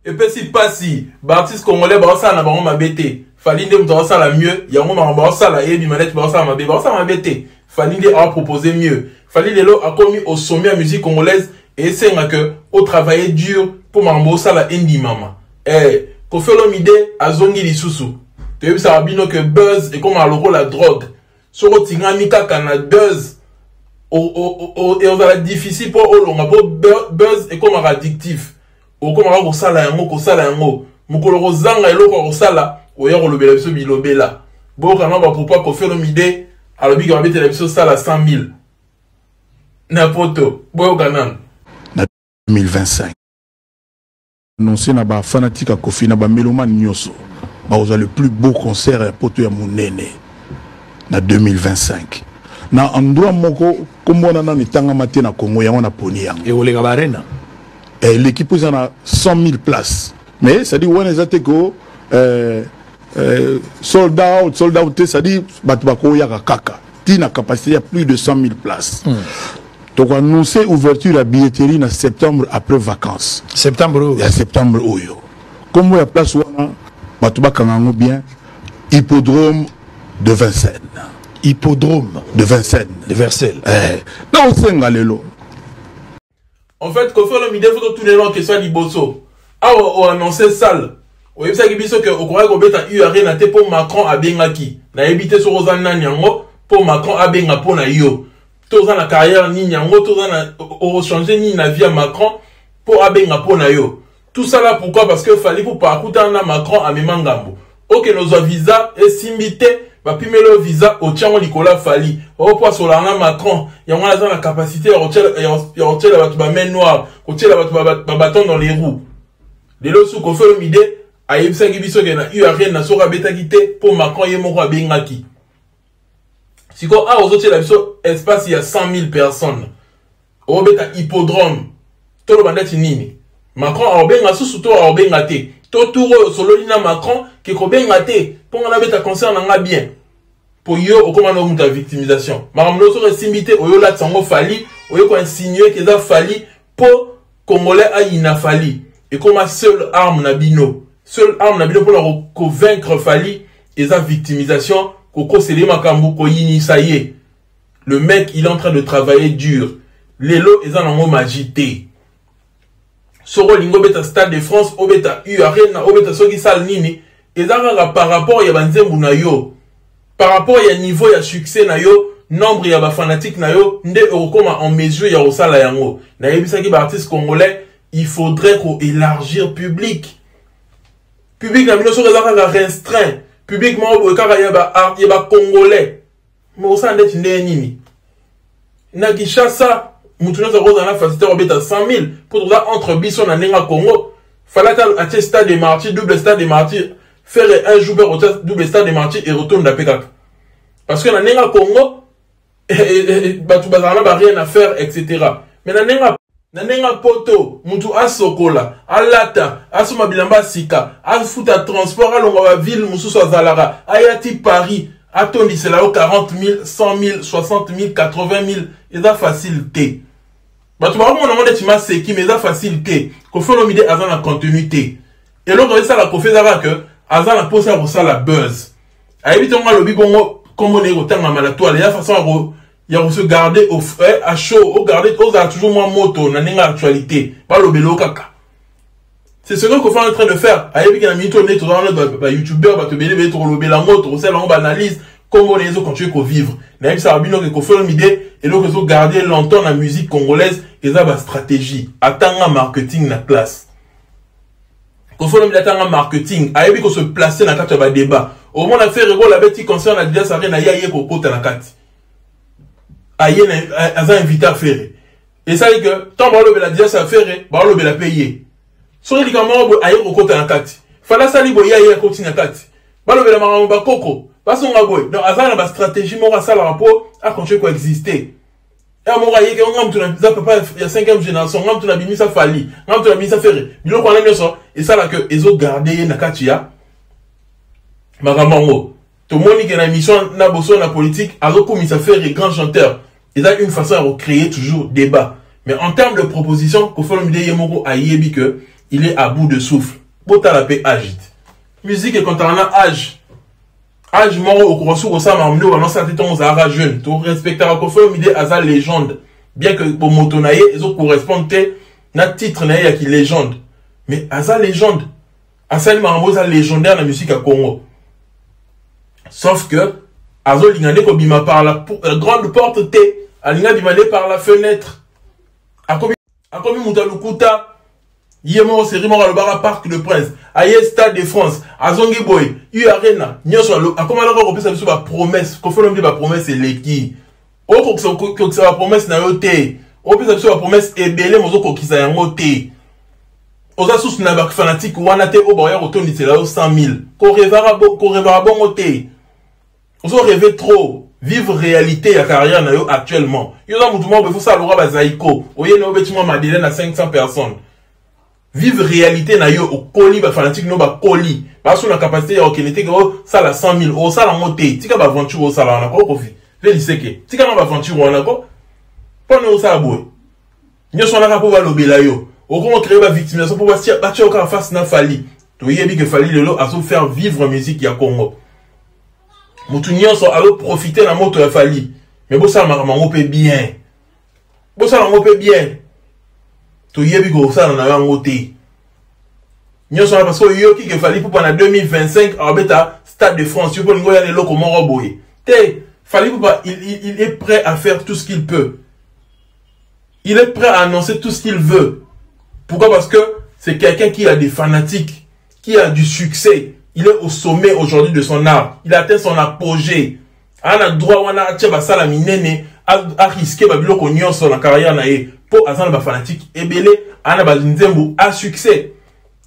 Epesi pasi, ba artistes congolais baosala na bango mabe te. Fally nde moto aosala mieux, yango makambo baosala eyebima neti baosala mabe. Baosala mabe te. Fally nde ao proposer mieux. Fally lelo akomi au sommet ya musique congolaise, esenga que o travailler dur mpo makambo osala endimama. Eh, Koffi Olomide azongi lisusu. Toyebisaka bino que buzz ekomaka lokola drogue. Soki otingami kaka na buzz, ozala difficile mpo olonga, mpo buzz ekomaka addictif. Okomaka kosala yango, kosala yango. Mokolo kozanga eloko ya kosala, oya kolobela biso bilobela. Boyoka ba propos Koffi Olomide alobi ke babetela biso sala 100 000 na poto. Boyoka nanu. Na 2025 annoncé na ba fanatique ya Koffi, na ba mélomane nyonso, bakozwa le plus beau concert ya poto ya monene na 2025 na endroit moko kombo wana nano etangama te na Congo. Yango na poni yango. Ekoleka barena. Eleki mpo eza na 100 000 places, mais c'est-à-dire wana eza te ko sold out, sold out te, c'est-à-dire bato bakoyaka kaka ti na capacité ya plus de 100 000 places. Tokoannonce ouverture ya billetterie na septembre, après vacances. Septembre oyo. Ya septembre oyo. Kombo ya place wana, bato bakanga yango bien, Hippodrome de Vincennes. Hippodrome de Vincennes. De Versailles. Eh, na osenga lelo. En fait, Koffi Olomide, faut totunela question ya liboso. Awa oannonce salle, oyebisaki biso ke okoki kobeta U Arena te mpo Macron abengaki. Nayebi te soki oza nani yango mpo Macron abenga mpo na yo. Toza na carrière nini yango, toza na ochange nini na vie ya Macron mpo abenga mpo na yo? Tout ça là, pourquoi? Parce que Fally Ipupa akutana na Macron, amema ngambo. Okende ozwa visa, esimbi te, bapimeli yo visa, otiango likolo ya Fally. Oyo mpo asolaka na Macron, yango wana aza na capacité ya kotiela bato ba main noire, kotiela bato ba bâton dans les roues. Lelo su Koffi Olomide ayebisaki biso ke na U Arena soki abetaki te mpo Macron ye moko abengaki. Sikoyo awa ozotiela biso espace ya 100 000 personnes, obeta hippodrome, toloba ndeti nini? Macron aobenga susu to aobenga te? To tour oyo osololi na Macron ke kobenga te mpo nga nabeta concert na nga bien, mpo yo okóma na moto ya victimisation. Makambo nyonso soki esimbi te, oyo olatisa yango Fally, oyo koinsinue ke eza Fally mpo Congolais ayina Fally. Ekóma seule arme na bino, seule arme na bino mpona kovaincre Fally eza victimisation, kokosela ye makambo, koyinisa ye. Le mec, il est en train de travailler dur. Lelo eza nango magie te. Soki olingi obeta Stade de France, obeta U Arena, obeta soki salle nini, eza kaka par rapport ya banzembo na yo, par rapport ya niveau ya succès na yo, nombre ya bafanatique na yo, nde okokoma en mesure ya kosala yango. Nayebisaki baartiste congolais, il faudrait koélargir public. Public na bino soki eza kaka restreint, public moko boye kaka ya bacongolais, mais osala ndeti ndenge nini? Na Kinshasa mutu nyonso akozala na facilité kobeta 100 000 mpo toza entre biso na ndenge ya Congo. Fally ata atie Stade de Martyr, double Stade de Martyr, faire un jour mpe kotia double Stade de Martyr, erotonda mpe kaka, parce que na ndenge ya Congo bato bazala na ba rien à faire, etc. Mais na ndenge poto, mutu asokola, alata, asomba bilamba ya sika, afuta transport, alongwa baville mosusu azalaka, aya ti Paris, atondisela yo 40 000, 100 000, 60 000, 80 000, eza facile te. Bato bakomona yango neti maseki, mais eza facile te. Koffi Olomide aza na contenu te. Eloko esala Koffi eza kaka ke aza na mposa ya kosala buzz. Ayebi ntongo alobi bongo, kombo na ye kotangama na toile, ya façon ya kose garder à chaud, ogarde ozala toujours mwa moto na ndenge ya actualité, balobela yo kaka. C'est ce que Koffi est en train de faire. Ayebi ke na minute oyo nde toza wana, bayoutubeur, bato ebele ebele, tokolobela yango, tokosala yango baanalyse, kombo na ye ezocontinue kovivre. Nayebisaka bino ke Koffi Olomide, eloko ezogarde longtemps na musique congolaise eza bastratégie. Atanga marketing na classe. Koffi Olomide atanga marketing, ayebi kose placer na kati ya badébat. Omona Ferre Gola abeti concert na Adidas Arena, ye aye kokota na kati, aye aza invité ya Ferre. Esali ke ntango balobela Adidas ya Ferre, balobela mpe ye. Soki likambo moko boye, aye kokota na kati. Fally asali boye, ye aye akoti na kati, balobela makambo bakoko basonga boye. Donc aza na bastratégie moko asalaka mpo acontinue koexiste. Ya moko ayeke, nga mutu naza papa ya 5e génération, nga mutu nabimisa Fally, nga mutu nabimisa Ferre. Biloko wana nyonso esalaka ezogarde ye na kati ya makambo yango. Tomoni ke na émission na boso na politique, azokumisa Ferre, grand chanteur. Eza une façon ya recréer toujours débat. Mais en termes de proposition, Koffi Olomide ye moko ayebi que Il est à bout de souffle. Botala pe age. Musique ekontaka na age. Age moko okoka soki kosala makambo nde obanda osala te ntango ozalaka jeune. To respectaka Koffi Olomide, aza légende. Bien que bomoto na ye ezo correspondre te na titre na ye ya ki légende. Mais aza légende. Asali makambo eza légendaire na musique ya Congo. Sauf que azolinga nde kobima par la grande porte te. Alinga bima nde par la fenêtre. Akomi moto ya lokuta. Ye moko série moko alobaka Parc de Prince, aye Stade de France, azongi boye U Arena, nyonso akomalaka kopesa biso bapromesse. Koffi Olomide, bapromesse eleki, okokisa bapromesse na yo te. Opesa biso bapromesse ebele, mozokokisa yango te. Oza susu na bafanatike wana te oyo bakoya kotondisela yo 100 000. Korevaka bongo te, ozo rêver trop. Vivre réalité ya carrière na yo actuellement. Yo oza motu moko boye, fosala lokwa bazaiko oye na obeti mwa madele na 500 personnes. Vivre réalité na yo, okoli, bafanatike no bakoli, baso na capacité ya kokende te ke osala 100 000, osala yango te. Tika baaventure osala wana ko. Kofi ve liseke, tika na baaventure wana ko. Mpona osala boye nyonso wana kaka mpo balobela yo, okongo créer bavictimisation mpo batia yo kaka face na Fally. Toyebi ke Fally lelo azofaire vivre musique ya Congo. Motu nyonso azoprofite na moto ya Fally, mais bosala makambo yango mpe bien, bosala yango mpe bien. Toyebi kosala na yango te nyonso wana parce que oyoki ke Fally Ipupa na 2025 abeta Stade de France. Yo mpo olingi oya na eloko moko boye te. Fally Ipupa, il est prêt à faire tout ce qu'il peut, il est prêt à annoncer tout ce qu'il veut. Pourquoi? Parce que c'est quelqu'un qui a des fanatiques, qui a du succès. Il est au sommet aujourd'hui de son art, il a atteint son apogée. Ana droit wana atia basala minene, arisque babiloko nyonso na carrière na ye mpo aza na bafanatike ebele, ana banzembo a succès.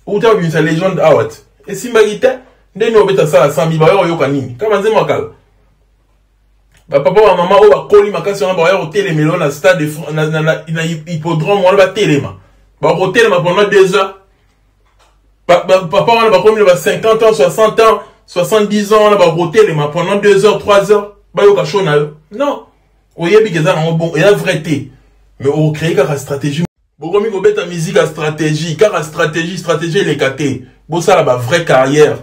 Outa babimisa légende awa te, esimbaki te. Ndeni obeta sala 100 000, baoya koyoka nini? Kaka banzembo ya kala. Bapapa, bamama oyo bakoli makasi wana baoya kotelemela na stade, na hippodrome wana, batelema, bakotelema pendant 2 heures. Papa wana bakomi na ba 50 ans, 60 ans, 70 ans wana, bakotelema pendant 2 heures, 3 heures, bayoka show na yo? Non, oyebi ke eza nango bon, eza vrai te, mais ocréer kaka stratégie. Bokomi kobeta musique ya stratégie, kaka stratégie, stratégie eleka te. Bosala ba vraie carrière.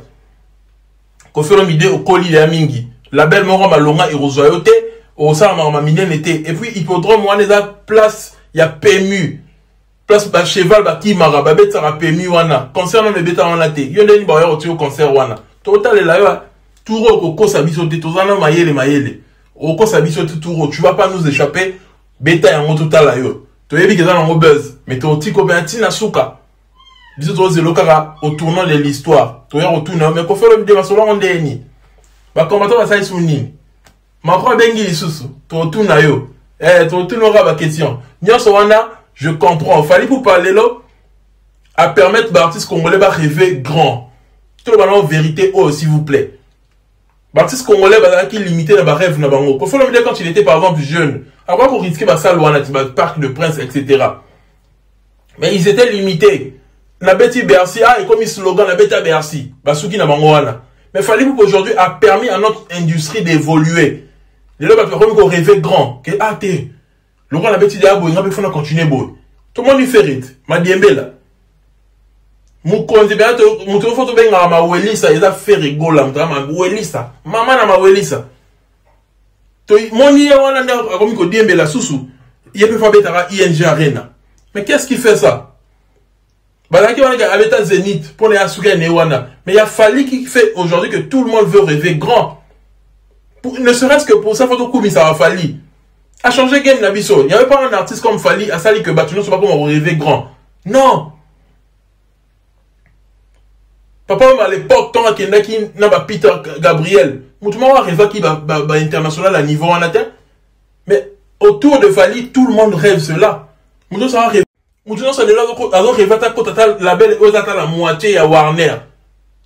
Koffi Olomide, okoli ya mingi, label moko malonga ekozwa yo te, okosala makambo minene te. Et puis hippodrome wana eza place ya PMU, place bacheval bakimaka, babetisaka PMU wana. Concert nano ebeta wana te. Yo ndeni baoya kotia yo concert wana? Totalela yo tour oyo, kokosa biso te. Toza na mayele, mayele, okokosa biso te. Tour oyo, tu vas pas nous échapper. Beta yango, totala yo. Toyebi ke eza nango buzz, mais totika mpe ntina suka. Biso tozelo kaka au tournant de l'histoire, toya kotuna yo. Mais Koffi Olomide, masolo yango ndeni bacombattant basali su nini? Macron abengi lisusu, totuna yo, totuna kaka baquestion nyonso wana. Je comprends, Fally Ipupa lelo à permettre baartiste congolais barêver grand. Toloba nango vérité oyo, s'il vous plaît. Baartiste congolais bazalaki limité na barêve na bango. Koffi Olomide, quand il était par exemple jeune, akoka korisquer basale wana ti baparc de Prince, etc., mais ils étaient limités. Nabeti Bercy, ah, ekomi slogan, nabeti Bercy, basuki na bango wana. Mais Fally Ipupa aujourd'hui a permis à notre industrie d'évoluer. Lelo bato bakomi korêver grand ke ah te, lokola nabeti deya boye, nga mpe fona continuer boye. Tomoni Ferre Madiembela, mokonzi mpenza. Moto fo tobengaka mawelisa eza Ferre Gola, moto ya mawelisa, mama na mawelisa. Tomoni ye wana nde akomi kodiembela susu, ye mpe fo abetaka ING Arena. Mais qu'est-ce qui fait ça? Bazalaki wana abeta Zénith mpona ya suki ene wana. Mais ya Fally qui fait aujourd'hui que tout le monde veut rêver grand. Pour, ne serait-ce que pour ça, faut tokumisaka Fally. A changé game na biso. Il y avait pas un artiste comme Fally asali que bato nyonso bakoma rêver grand. Non, papa oyo à l'époque, ntongo akendaki na ba Peter Gabriel, motu moko arêvaki bainternational ba à niveau wana te. Mais autour de Fally, tout le monde rêve cela. Moto nyonso rêve, moto nyonso lelo azorêve ata kota ata label oyo eza ata la moitié ya Warner.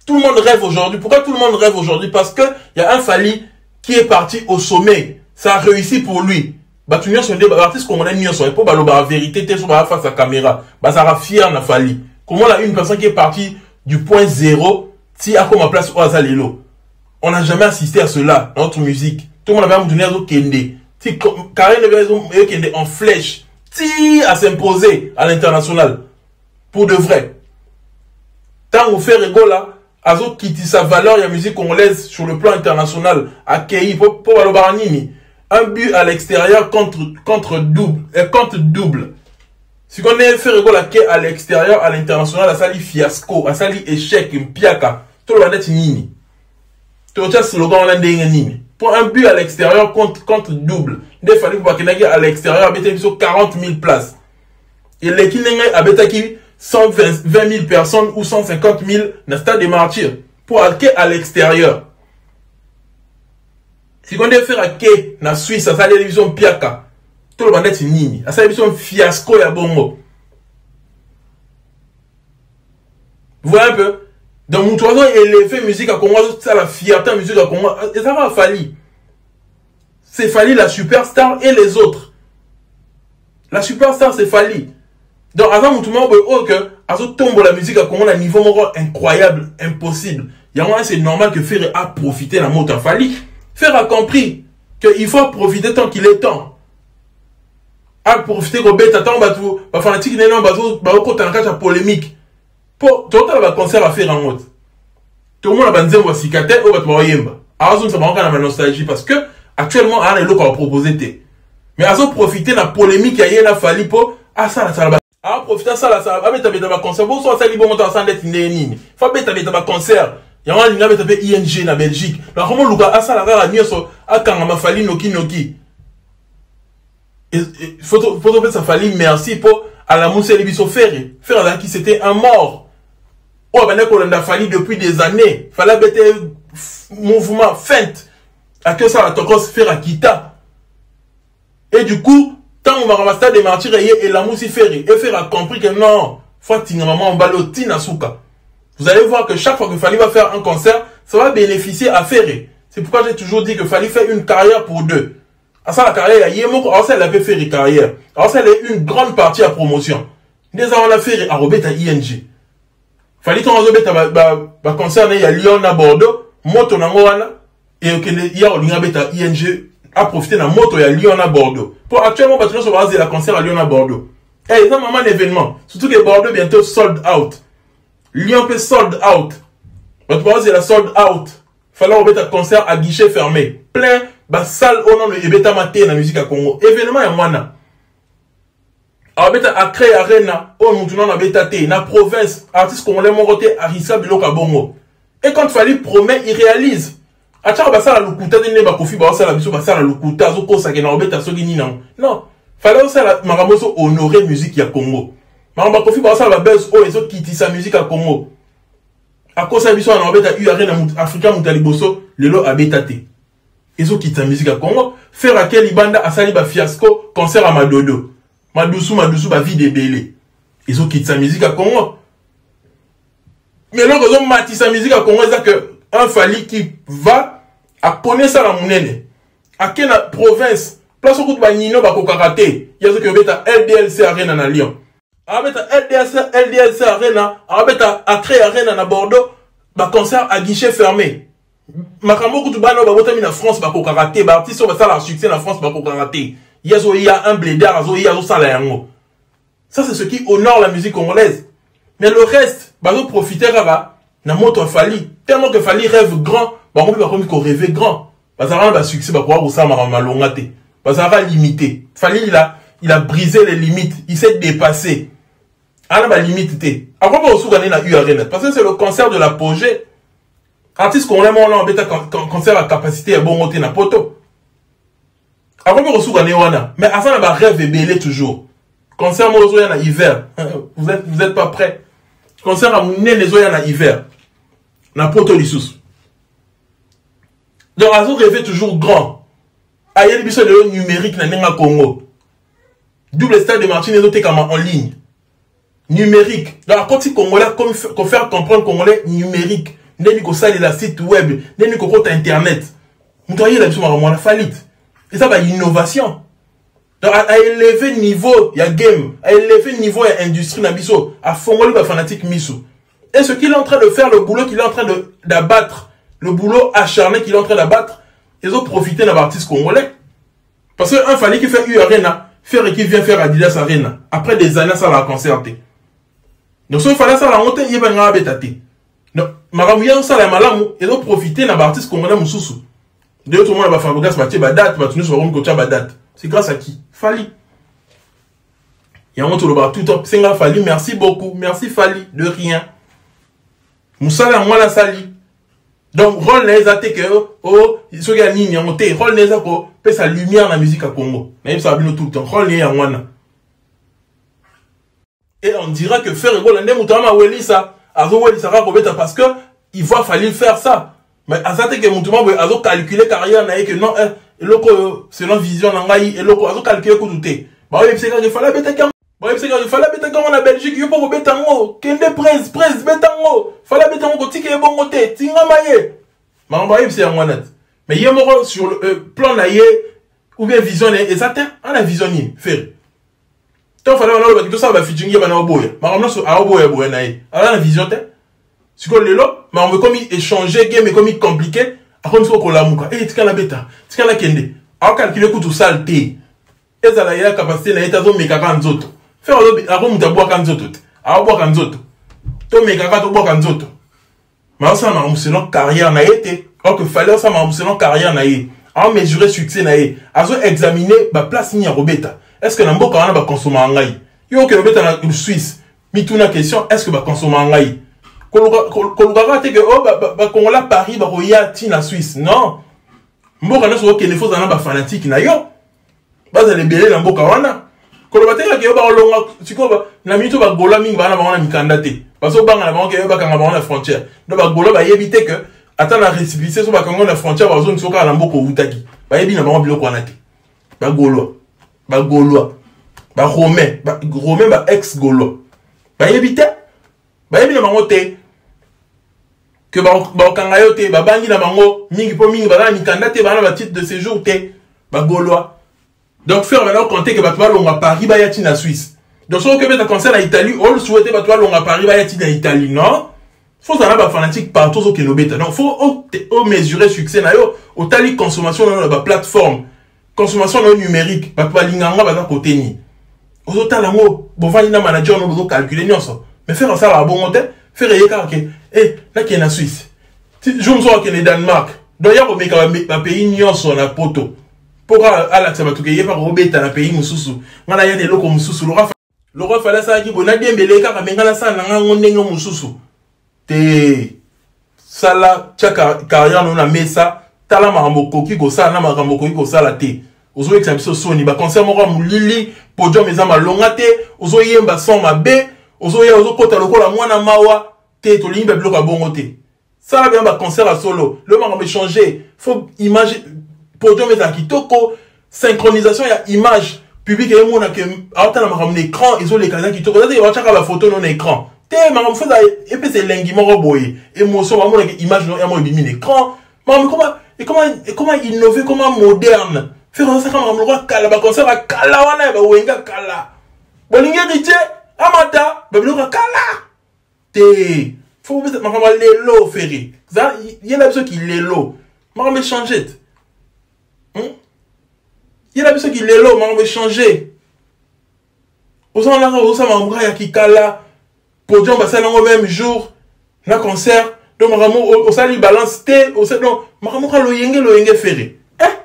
Tout le monde rêve aujourd'hui. Pourquoi tout le monde rêve aujourd'hui? Parce que y a un Fally qui est parti au sommet, ça a réussi pour lui. Bato nyonso nde baartiste congolais nyonso mpo balobaka vérité te so baa face à caméra, bazalaka fier na Fally. Comment là, une personne qui est partie du point zéro ti akoma place oyo aza lelo, on n'a jamais assisté à cela dans notre musique. Tout le monde avait mutu azokende ti carrière ezokende en flèche ti à s'imposer à l'international pour de vrai. Tango Ferre Gola azokitisa valeur ya musique congolaise sur le plan international, akei po po balobaka nini? Un but à l'extérieur contre contre double et contre double. Sikoyo ndenge Ferre Gola ake à l'extérieur, à l'international, asali fiasco, asali échec, mpiaka. Toloba ndeti nini? Totia slogan wana ndenge nini? Po un but à l'extérieur contre contre double. Nde Fally Ipupa akendaki à l'extérieur abetaki biso 40 000 places. Eleki ndenge abetaki 120 000 personnes ou 150 000 na stade des Martyrs po ake à l'extérieur. Sikoyo nde Ferre ake na Suisse asaleli biso mpiaka. Toloba ndeti nini? Asali biso fiasco ya bongo. Vous voyez un peu? Donc mutu azo élever musique à Congo, azo la fierté musique à Congo, et ça va Fally. C'est Fally la superstar et les autres. La superstar c'est Fally. Donc aza mutu moko boye oyo que azo tombola musique à Congo na niveau moko incroyable, impossible. Yango wana c'est normal que Ferre a profité na moto ya Fally. Ferre a compris que il faut profiter tant qu'il est temps. A profiter kobeta ntango bato ba fanatique nene bazo bakota na kati ya polémique. Po totala ba concert ya Ferre yango te. Tomona ba nzembo ya sika te oyo bato baoyemba. Azongisa bango kaka na ba nostalgie parce que actuellement aza na eloko ya proposer te. Mais azo profiter na polémique ya ye na Fally po asala sala ba a profiter asala sala abeta beta ba concert. Bonso asali bongo to asala ndeti ndenge nini? Faut abeta beta ba concert. Yango alingi abeta pe ING na Belgique. Donc akomoluka asala kaka nyonso akangama Fally noki noki. Faut topesa Fally merci po alamuseli biso Ferre. Ferre azalaki c'était un mort. Oyo abandaki kolanda Fally depuis des années. Fally abete mouvement feinte. Ake osala tokos Ferre akita. Et du coup, ntango makambo ya stade de martyr eye elamusi Ferre. Et Ferre a compris que non, faut atinga mama mobali oyo tina suka. Vous allez voir que chaque fois que Fally va faire un concert, ça va bénéficier à Ferre. C'est pourquoi j'ai toujours dit que Fally fait une carrière pour deux. Asala carrière ya ye moko, asala pe Ferre carrière. Asala une grande partie ya promotion. Nde eza wana Ferre akobeta ING. Fally ntango azobeta ba concert na ye ya Lyon na Bordeaux, moto nango wana ekende ya olinga abeta ING, a profiter na moto ya Lyon na Bordeaux. Po actuellement bato nyonso bazela concert ya Lyon na Bordeaux. Eh, eza mama un événement. Surtout que Bordeaux bientôt sold out. Lyon pe sold out. Bato bazela sold out. Fallait obeta concert à guichet fermé. Plein ba salle oyo nano ebetama te na musique ya Congo. Événement ya mwana. Abeta Accra Arena oyo mutu nano abeta te na province, artiste congolais moko te arisa biloko ya bongo. Et quand Fally promet, il réalise. Atiaka basala lokuta te nde bakofi baosala biso basala lokuta azokosake na obeta soki nini nango. Non, Fally osala makambo ozo honorer musique ya Congo. Makambo bakofi baosala ba buzz oyo ezokitisa musique ya Congo. Akosa biso na obeta U Arena Afrika mutu ya liboso lelo abeta te. Ezokitisa musique ya Congo. Ferre ake libanda asali ba fiasco concert ya Madodo. Madusu madusu ba vide ebele. Ezokitisa musique ya Congo. Mais eloko ezomatisa musique ya Congo eza que un Fally qui va akonesa na monene. Ake na province place okutu ba nino bakokaka te. Ye azoki obeta LDLC Arena na Lyon. Abeta LDLC, LDLC Arena, abeta Accra Arena na Bordeaux, ba concert à guichet fermé. Makambo kutu bana babotami na France bakokaka te, ba artistes oyo basalaka succès na France bakokaka te. Ye azoya un blédard, azoya azosala yango. Ça c'est ce qui honore la musique congolaise. Mais le reste, bazo profiter kaka na moto ya Fally. Tellement que Fally rêve grand, bango mpe bakomi ko rêver grand. Bazalaka na ba succès bakoka kosala makambo malonga te. Bazalaka limité. Fally il a brisé les limites, il s'est dépassé. Ana ba limite te. Akoki kosuka nde na U Arena parce que c'est le concert de l'apogée. Artiste congolais moko wana abeta concert ya capacité ya bongo te na poto. Akoki kosuka nde wana, mais aza na ba rêve ebele toujours. Concert moko ezoya na hiver. Vous êtes pas prêts. Concert ya monene ezoya na hiver. Na poto lisusu. Donc azo rêver toujours grand. Ayeli biso lelo numérique na ndenge ya Congo. Double stade de Martine ezotekama en ligne. Numérique. Donc akoti Congolais comme ko faire comprendre Congolais numérique. Ndeni kosalela site web, ndeni kokota internet. Moto ayela biso makambo wana Fally. Eza ba innovation. Donc a élevé niveau ya game, a élevé niveau ya industrie na biso, a fongoli ba fanatique misu. Et ce qu'il est en train de faire, le boulot qu'il est en train d'abattre, le boulot acharné qu'il est en train d'abattre, ils ont profité d'un artiste congolais. Parce qu'un Fally qui fait U Arena, Ferre qui vient faire Adidas Arena, après des années, ça l'a concerté. Donc, sauf Fally, ça l'a monté, il va y avoir bêta. Donc makambo ye azosala ya malamu ezoprofite na baartiste congolais mosusu. Nde tomona bafabrigas batie badate, bato nyonso bakomi kotya badate. C'est grâce à qui? Fally. Yango tolobaka tout temps, senga Fally merci beaucoup, merci Fally, de rien. Mosala yango wana asali. Donc rôle na ye eza te ke o soki ya nini yango te, rôle na ye eza kopesa lumière na musique ya Congo. Nayebisaka bino tout le temps, rôle na ye yango wana. Et on dira que Ferre Gola nde moto amawelisa, azowelisa kaka kobeta parce que il va falloir faire ça. Mais aza te ke moto moko boye azocalcule carrière na ye que non, eh, eloko oyo selon vision na ngai, eloko azocalcule kutu te. Baoyebisa kaka Fally abetaki yango, baoyebisa kaka Fally abetaki yango na Belgique, yo mpo kobeta yango, kende prince, prince beta yango, Fally abeta yango, kotika ye bongo te, tingama ye. Makambo bayebisa yango wana te. Mais ye moko sur le plan na ye ou bien vision na ye eza te, ana vision nini Ferre? Tant Fally wana olobaki tosala ba featuring ye bana oboya makambo nyonso aoboya boya na ye, aza na vision te. Sikoyo lelo makambo ekomi échanger, game ekomi compliqué, akomi sikoyo kolamuka, eh, tika na beta, tika na kende, aocalcule kutu sale te, ezala ye ya capacité na ye te, azomekaka nzoto. Ferre ako moto abwaka nzoto te, aobwaka nzoto, tomekaka tobwaka nzoto, mais aosala makambo selon carrière na ye te. Or que Fally osala makambo selon carrière na ye, aomesurer succès na ye, azo examiner baplace nini ya kobeta. Est ce que na mboka wana bakonsomaka ngai? Yo okende obeta na Suisse, mituna question, est ce que bakonsomaka ngai? Kolukaka te ke o bakongola Paris bakoya ti na Suisse. Non, mboka nyonso okende fo ozala na bafanatike na yo, bazala ebele na mboka wana. Koloba te kaka yo bakolonga sikoyo na minute oyo bagola mingi baa na bango na mikanda te, bazobanga na bango ke yo bakanga bango na frontière. Donc bagola bayebi te ke ata na récépissé so bakanga na frontière, bazongisa kaka na mboka owutaki. Bayebi na bango biloko wana te. Bagaulois, bagaulois, baromain, romain, ba ex gaulois bayebi te, bayebi na bango te ke bakokanga yo te. Babangi na bango mingi mpo mingi baza na mikanda te, baza na batitre de séjour te, bagaulois. Donc Ferre bana compter ke bato balonga Paris baya ti na Suisse. Donc soki okebeta concert na Italie, osouhaite bato balonga Paris baya ti na Italie? Non, faut ozala na bafanatique partout ozokende obeta. Donc faut omesurer succès na yo, otali consommation na yo na baplateforme, consommation na yo numérique, bato balinga yango baza kote nini, ozotala yango, bovandi na manager no, bozocalcule nyonso. Mais Ferre asalaka bongo te. Ferre ye kaka ke e nakende na Suisse, jour mosusu akende Danemark. Donc ya komeka bapays nyonso na poto mpo kaka alakisa bato ke ye mpe akobeta na pays mosusu. Ngai naya na eloko mosusu, lokwa Fally asalaki boye, nadiembele kaka, me ngai nasala na ngai yango ndenge mosusu te. Sala, tia carrière no na mesa, tala makambo okoki kosala na makambo okoki kosala te. Ozoyekisa biso soni, baconcert moko ya molili, podium eza malonga te, ozoyemba son mabe, ozoya ozokota lokola mwana mawa te. Tolingi babiloko ya bongo te. Sala bien baconcert ya solo. Lelo makambo échange, faut image, podium ezala kitoko, synchronisation ya image, public eyemona ke aotala makambo na écran ezoleka eza kitoko. Eza te batiaka bafoto no na écran te. Makambo fo epesa elengi moko boye, émotion, bamona ke image no yango ebimi na écran. Makambo ekoma innové, ekoma moderne. Ferre azosaka makambo lokola kala, baconcert ya kala wana ya bawenga kala, bolingi héritier amata babiloko ya kala te. Fo bobeta makambo ya lelo. Ferre yela biso ki lelo, makambo échange te. Yela biso ki lelo, makambo échange. Ozalaka ozosala makambo kaka ya kikala, podium basali yango même jour na concert. Donc makambo osali balance te, donc makambo kaka loyenge loyenge. Ferre, eh,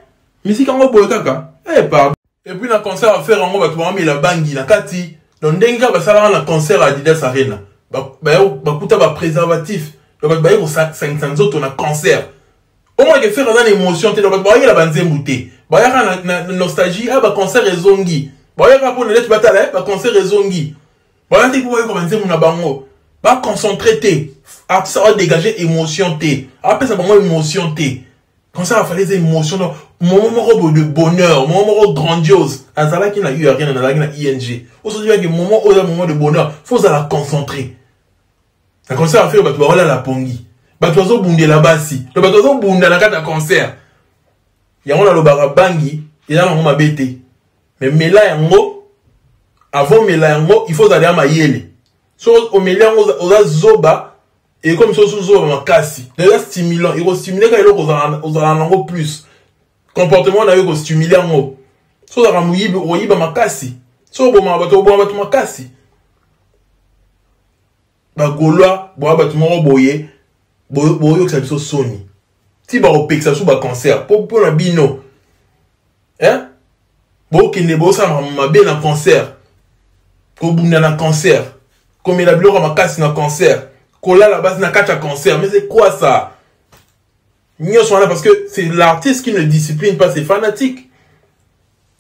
misika yango boye kaka, eh pardon. Et puis na concert ya Ferre yango, bato bamela bangi na kati. Donc ndenge kaka basalaka na concert ya Adidas Arena, bakuta bapréservatif. Donc bato baye kosangisa nzoto na concert, omonake Ferre aza na émotion te. Donc bato bayela banzembu te, bayaka na nostalgie a baconcert ezongi, bayaka mpona neti batala baconcert ezongi, baya te mpo bayoka banzembu na bango, baconcentre te. Artiste adégage émotion te, apesa bango émotion te. Concert afali eza émotion, donc moment moko boye de bonheur, moment moko grandiose. Azalaki na U Arena, nazalaki na ING, osozibaki moment oyo eza moment de bonheur, faut ozala concentré. Na concert affaire, bato baolala pongi, bato bazobundela basi, donc bato bazobunda na kati ya concert yango. Nalobaka bangi eza nango mabe te, mais mela yango avant, mela yango, il faut ozala ya mayele. So omeli yango oza zoba, ekomi so zoba makasi. Eza stimulant, ekostimule kaka eloko ozala nango plus, comportement na yo ekostimule yango. So ozalaka moyibi, okoyiba makasi. So obomaka bato, oboma bato makasi. Bagaulois boya bato moko boye. Boyokisa biso soni. Ti bakopekisa biso ba concert po pona bino. Hein? Bokende bosala mabe na concert. Kobunda na concert. Komela biloko makasi na concert. Kolala basi na kati ya concert. Mais c'est quoi ça? Nyonso wana parce que c'est l'artiste qui ne discipline pas ses fanatiques.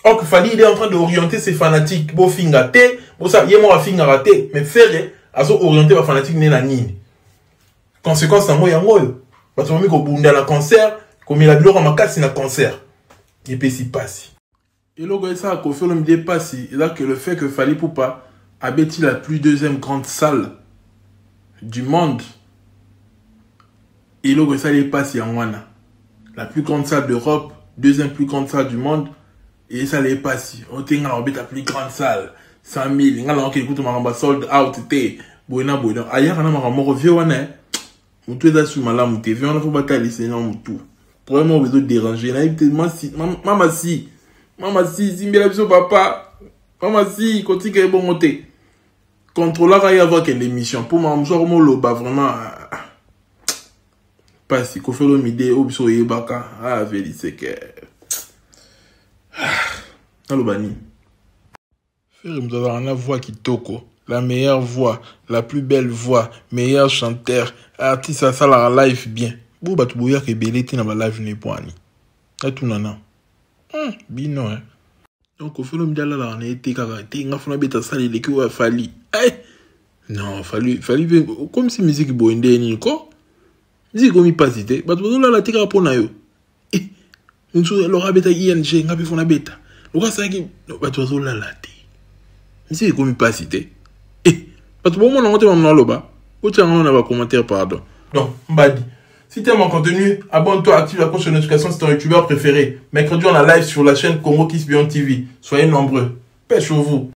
Or que Fally, il est en train d'orienter ses fanatiques. Bofinga te, bosa ye moko afingaka te, mais Ferre azo orienter ba fanatiques ne na nini. Conséquence yango yango oyo. Bato bami kobunda na concert, komela biloko makasi na concert. Epesi pasi. Eloko esala Koffi Olomide pasi eza que le fait que Fally Ipupa abeti la plus deuxième grande salle du monde. Eloko esali pasi yango wana. La plus grande salle d'Europe, deuxième plus grande salle du monde, et esala pasi. Otenga na obeta plus grande salle, 100 000, nga na okende kutu makambo sold out te. Boye na boye. Donc ayaka na makambo moko vieux wana, mutu eza su malamu te. Vieux wana faut batalisa na mutu. Problème oyo ezo déranger. Nayebi te, mama si. Mama si, simbela biso papa. Mama si, kotika ebongo te. Contrôlaka ye avant akende émission. Po makambo mosusu akomoloba vraiment pasi. Koffi Olomide oyo biso oyebaka. Ah, Veliseke. Naloba nini? Ferre moto azalaka na voix kitoko. La meilleure voix, la plus belle voix, meilleur chanteur, artiste asalaka live bien. Bo bato boyaka ebele te na ba live ne poani. Natuna na. Bino hein. Donc Koffi Olomide alalaka na ye te kaka te nga funa beta sala eleki oyo afali. Eh! Non, Fally, Fally pe comme si musique boye nde nini ko? Musique komi pasi te. Bato bazolala te kaka mpo na yo. Eh, mosusu alors abeta ING nga mpe funa beta. Lokola asalaki bato bazolala te. Musique ekomi pasi te. Eh, bato bomona yango te mamu naloba. Otia yango na ba commentaire pardon. Donc, Mbadi, si tu aimes mon contenu, abonne-toi, active la cloche de notification, c'est ton youtubeur préféré. Mercredi, on a live sur la chaîne Congo Kiss Beyond TV. Soyez nombreux. Pêche vous.